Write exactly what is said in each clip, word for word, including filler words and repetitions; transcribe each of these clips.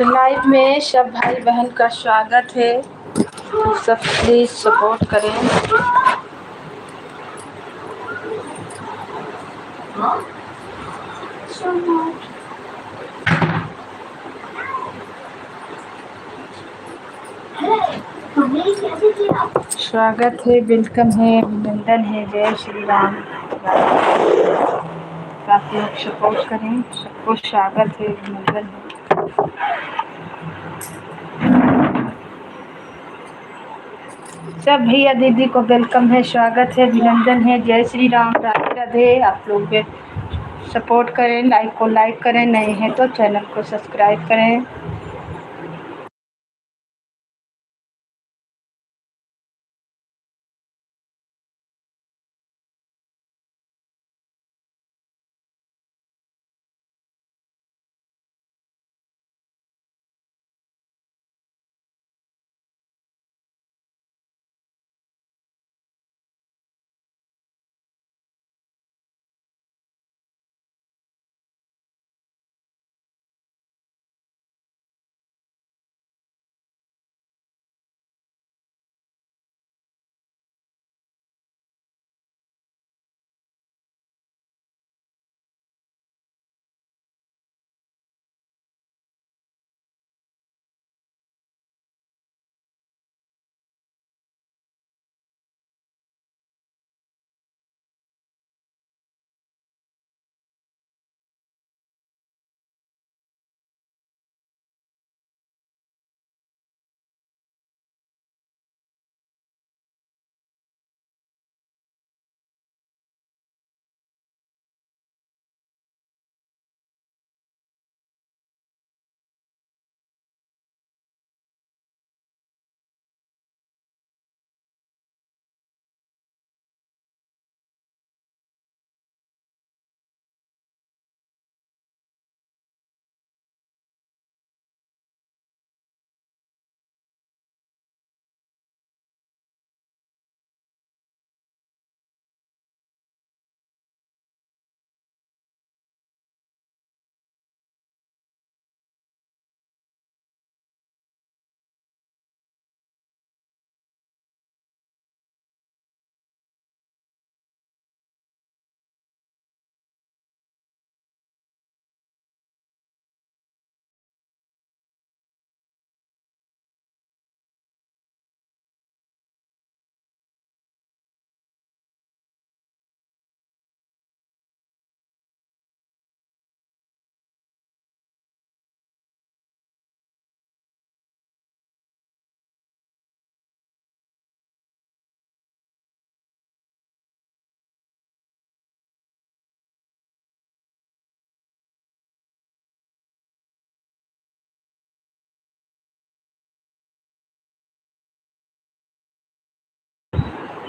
Live में सब भाई बहन का स्वागत है, सब please support करें। स्वागत है, welcome है, अभिनंदन है, जय श्री राम। आप लोग support करें, सबको स्वागत है, अभिनंदन है। सब भैया दीदी को welcome है, स्वागत है, अभिनंदन है, जय श्री राम, राधे राधे। आप लोग भी support करें, like को like करें, नए हैं तो channel को subscribe करें।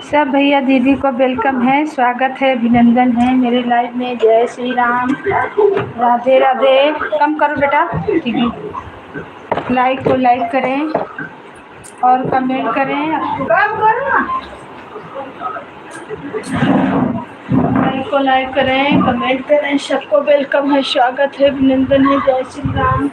सब भैया दीदी को welcome है, स्वागत है, अभिनंदन है मेरे live में। जय श्री राम, राधे राधे। कम करो बेटा टीवी, like को like करें और comment करें। कम करो ना। Like को like करें, comment करें, सबको welcome है, स्वागत है, अभिनंदन है। जय श्री राम।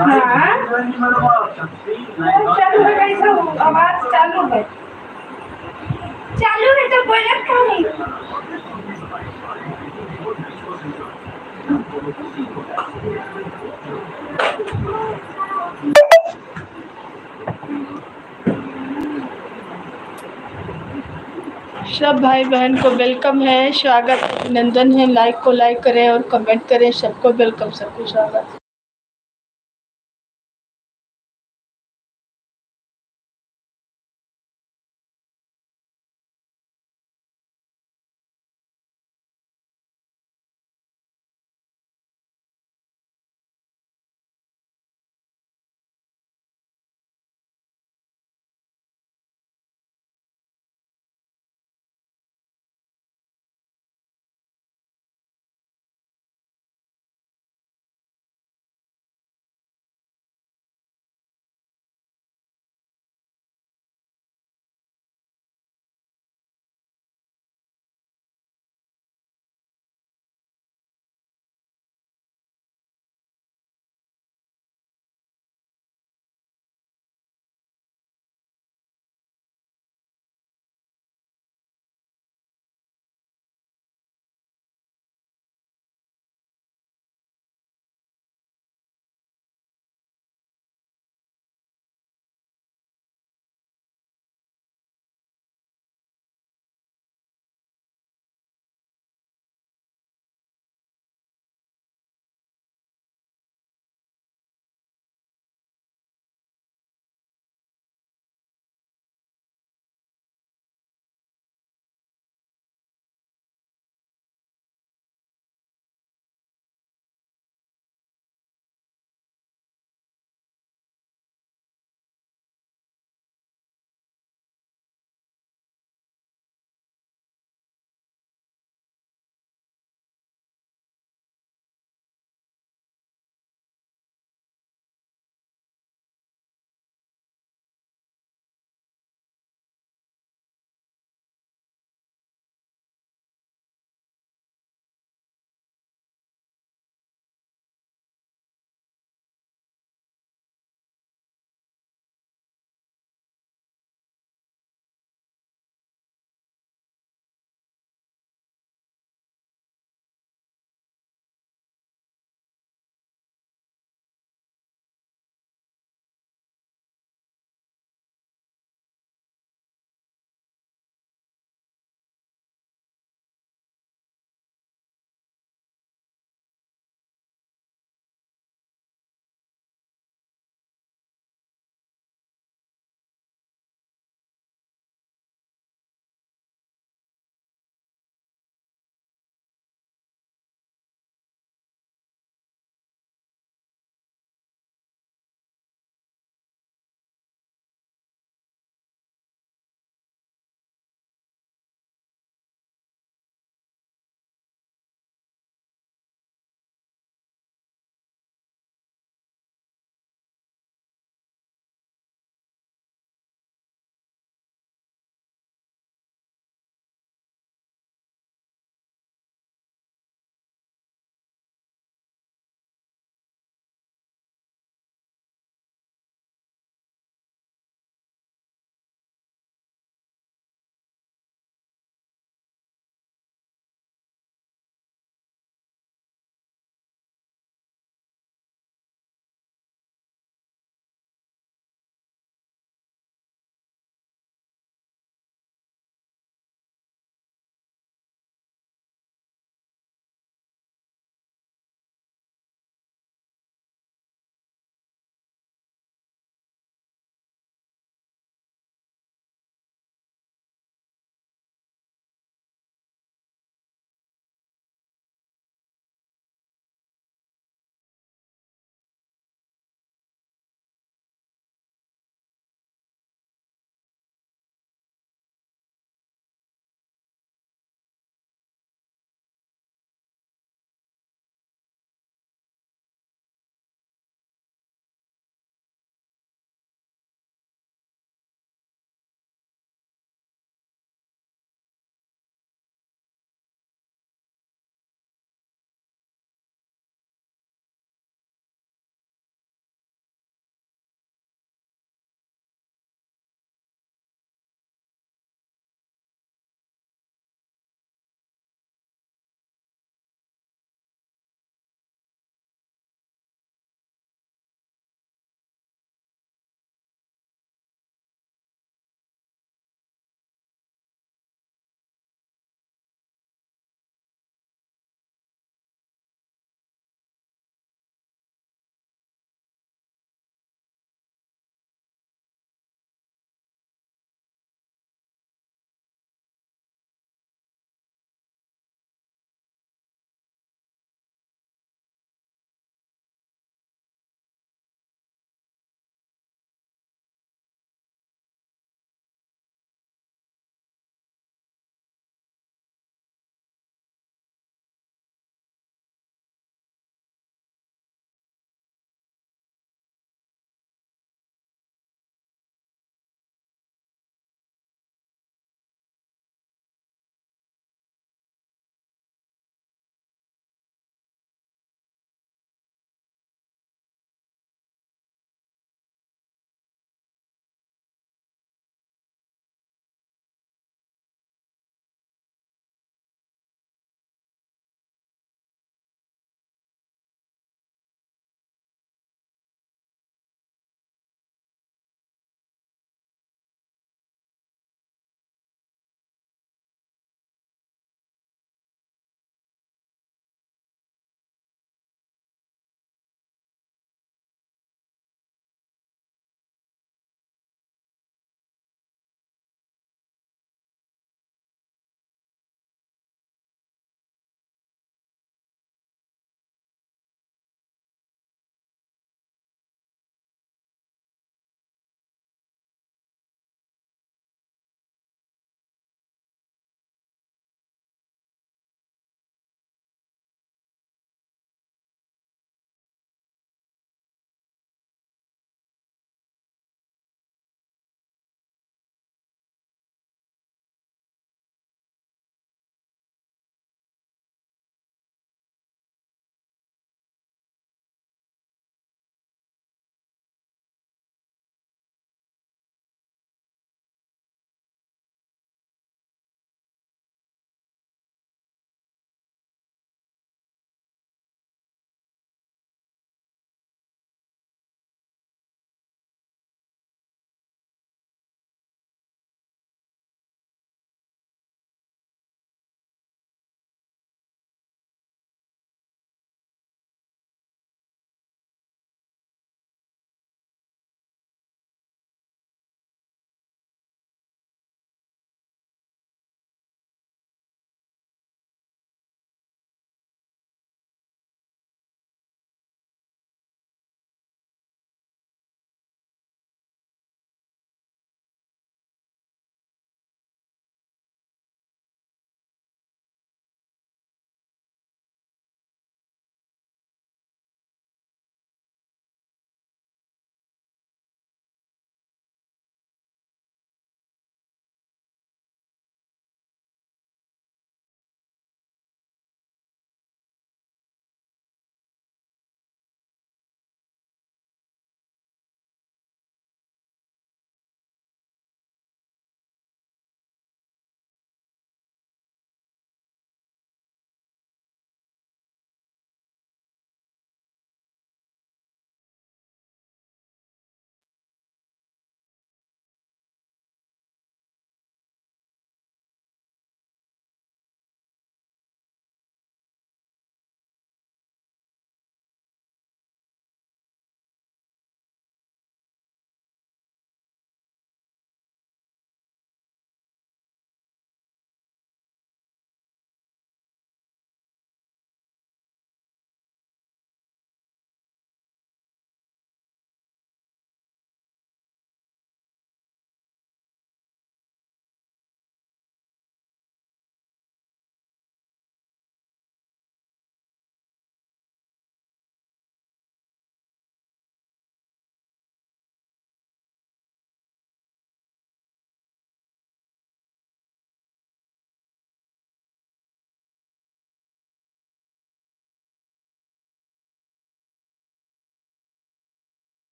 हाँ। चालू है भाई साहब, आवाज चालू है। चालू है तो बोलत काहे? सब भाई बहन को welcome है, स्वागत, अभिनंदन है। Like को like करें और comment करें। सबको welcome, सबको स्वागत।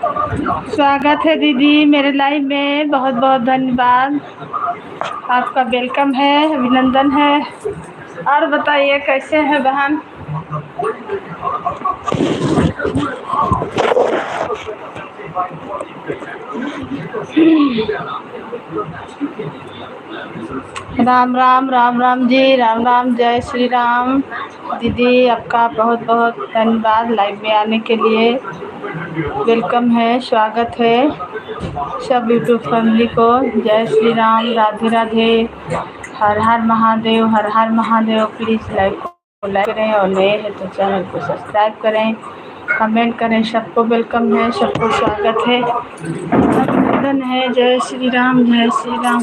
स्वागत है दीदी मेरे लाइव में, बहुत बहुत धन्यवाद, आपका वेलकम है, अभिनंदन है। और बताइए, कैसे हैं बहन? राम राम, राम राम जी, राम राम, जय श्री राम। दीदी, आपका बहुत बहुत धन्यवाद लाइव में आने के लिए। वेलकम है, स्वागत है सब यूट्यूब फैमिली को। जय श्री राम, राधे राधे, हर हर महादेव, हर हर महादेव। प्लीज लाइव को लाइक करें और नए हैं तो चैनल को सब्सक्राइब करें, कमेंट करें। सबको वेलकम है, सबको स्वागत है, अभिनंदन है। जय श्री राम, जय श्री राम।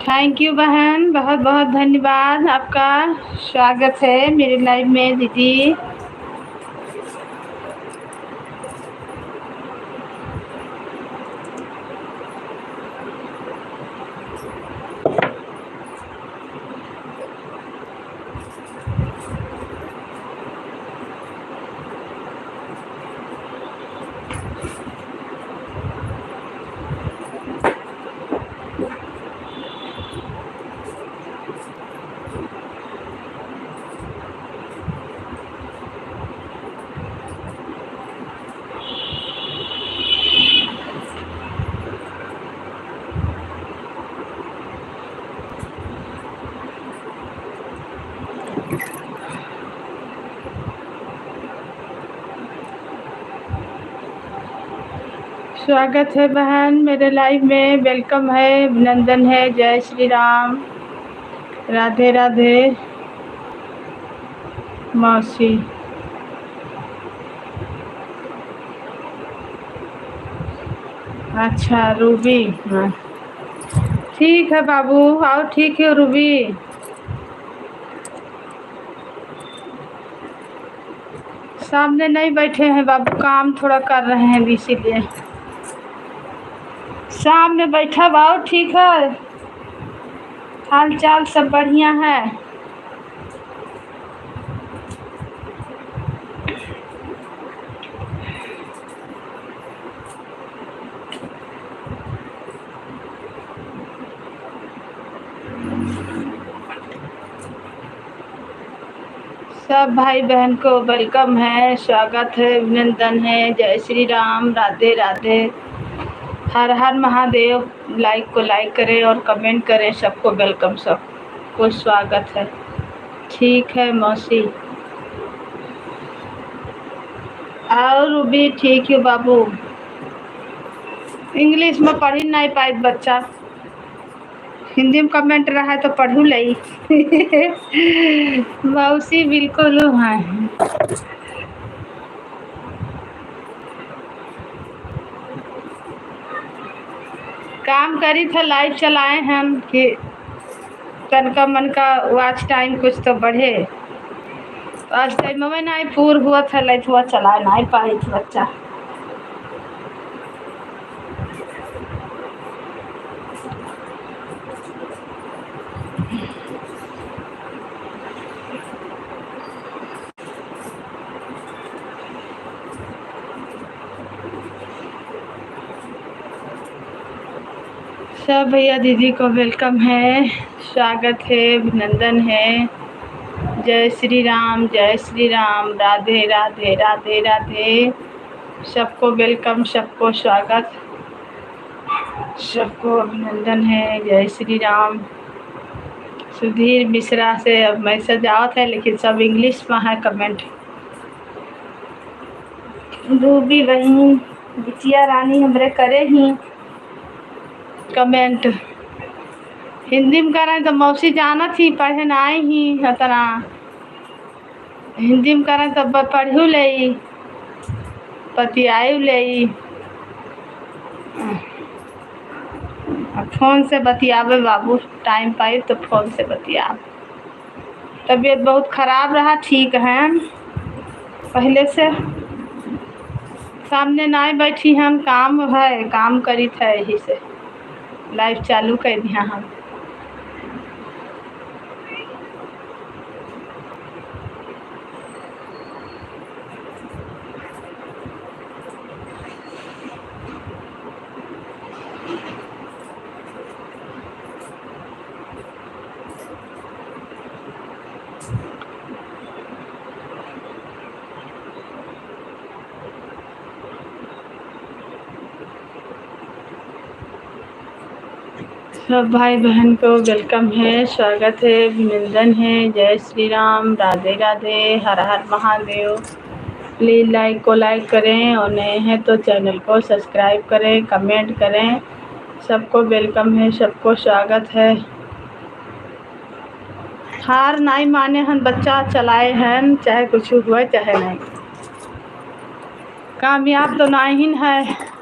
थैंक यू बहन, बहुत बहुत धन्यवाद आपका। स्वागत है मेरे लाइव में दीदी। स्वागत है बहन मेरे लाइव में, वेलकम है, अभिनंदन है। जय श्री राम, राधे राधे मौसी। अच्छा रूबी, हाँ ठीक है बाबू, आओ ठीक है रूबी। सामने नहीं बैठे हैं बाबू, काम थोड़ा कर रहे हैं अभी, इसीलिए। शाम में बैठब, और ठीक है, हाल चाल सब बढ़िया है। सब भाई बहन को welcome है, स्वागत है, अभिनंदन है। जय श्री राम, राधे राधे, हर हर महादेव। Like को like करें और comment करें। सबको welcome, सबको स्वागत है। ठीक है मौसी। और भी ठीक है बाबू। English में पढ़ी नहीं पाई बच्चा, हिंदी में comment रहा है तो पढ़ू लई। मौसी बिल्कुल है। काम करी थे, live चलाए हम कि तनका मन का watch time कुछ तो बढ़े। आज time में नहीं पूर हुआ था, live हुआ चलाए नहीं पाई थी बच्चा। सब भैया दीदी को welcome है, स्वागत है, अभिनंदन है। जय श्री राम, जय श्री राम, राधे राधे, राधे राधे। सबको welcome, सबको स्वागत, सबको अभिनंदन है। जय श्री राम। सुधीर मिश्रा से अब message आवत है, लेकिन सब English में है comment। रूबी बहिन, बिटिया रानी हमरे करे ही comment। हिंदी में करें तो मौसी जानत ही, पढ़े ना आई ही हतना। हिंदी में करें तो ब-, पढ़ू लेई, बतियाऊ लेई। आ phone से बतियावे बाबू, time पाई तो phone से बतियावे। तबीयत बहुत खराब रहा, ठीक है पहले से। सामने नाई बैठी हम, काम है, काम करी थे, यही से live चालू कर दिया हम। सब भाई बहन को welcome है, स्वागत है, अभिनंदन है। जय श्री राम, राधे राधे, हर हर महादेव। Please like को like करें और नए हैं तो channel को subscribe करें, comment करें। सबको welcome है, सबको स्वागत है। हार नाई माने हन, बच्चा चलाए हन, चाहे कुछ हुआ चाहे नहीं, कामयाब तो नाई है।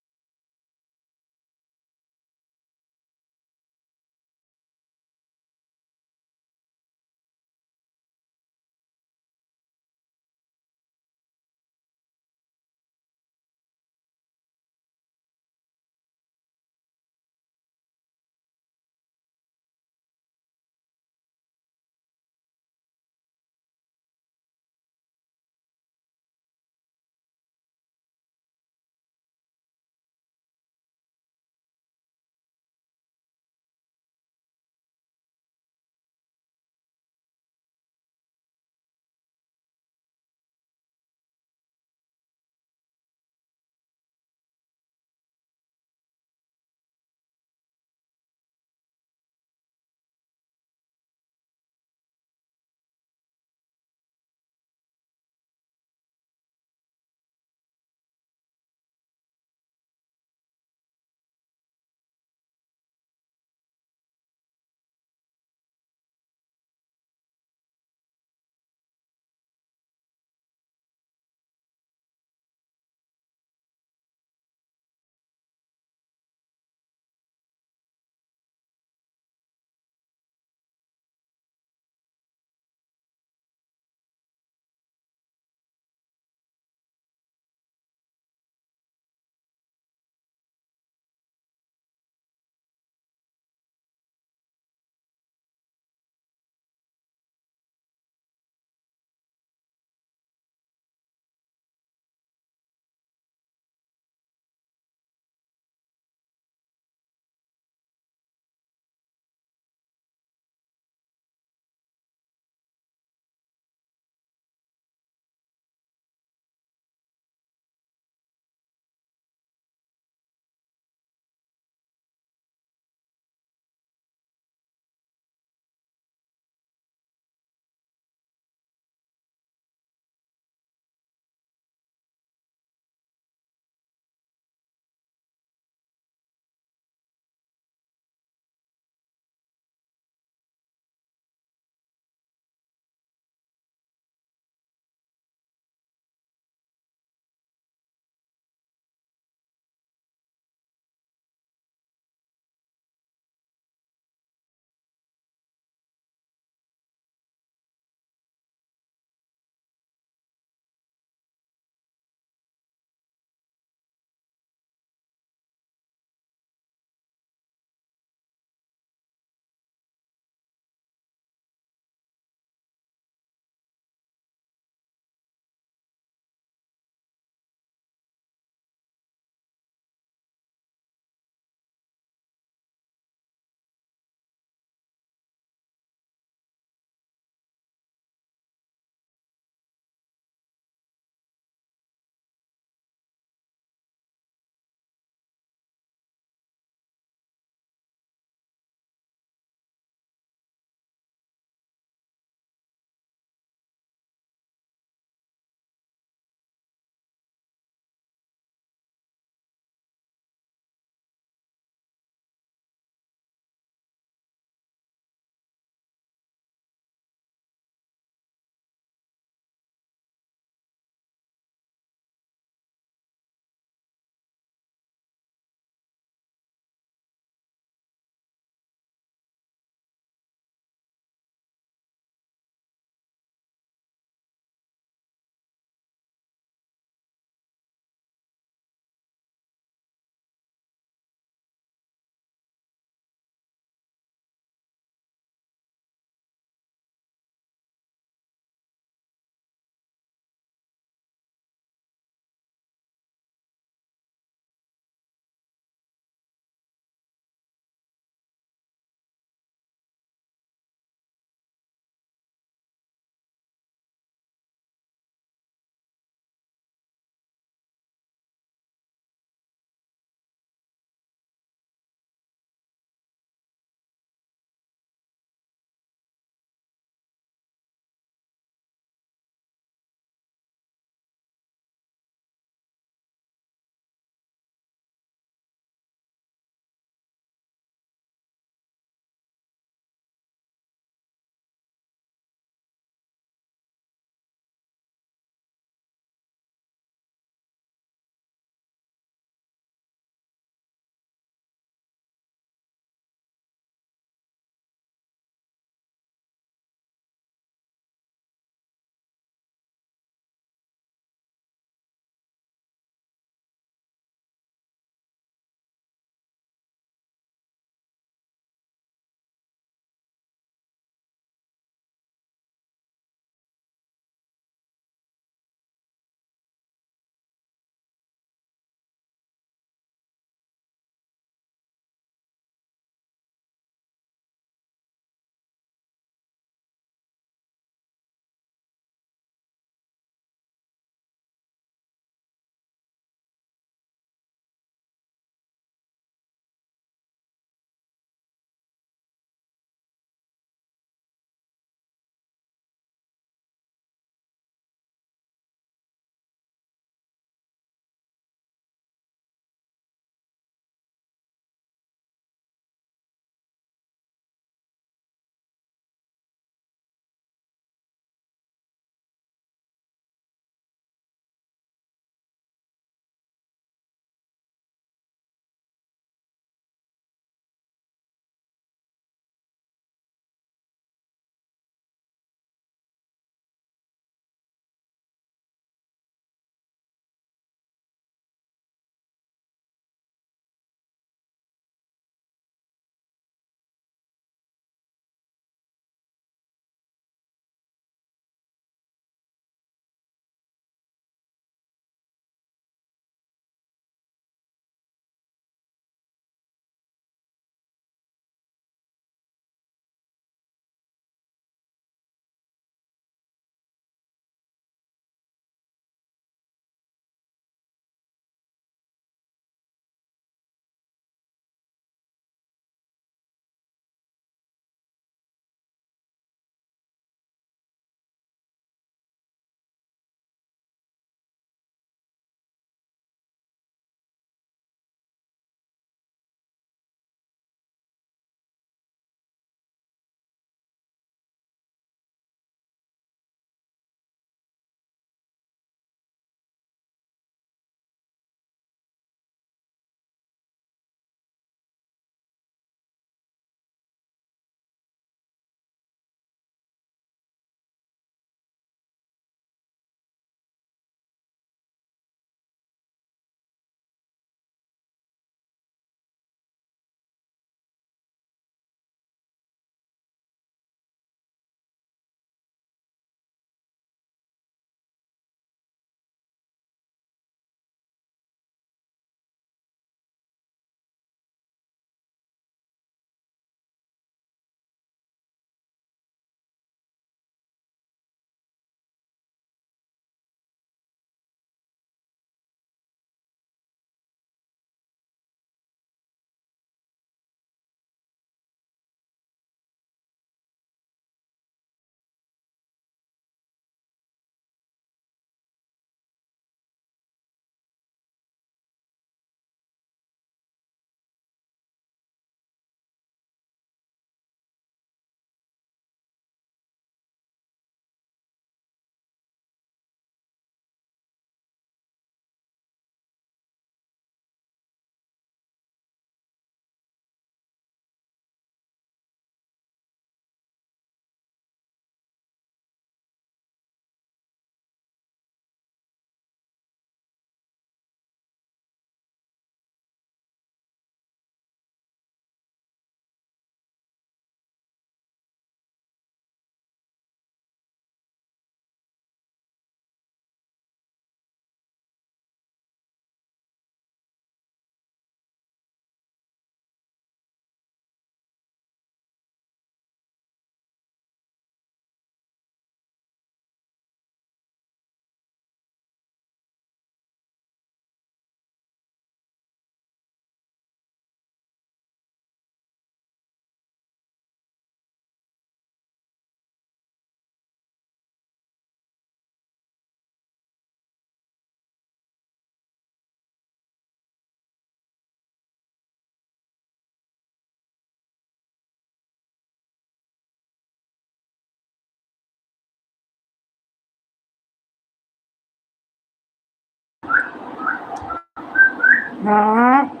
हाँ।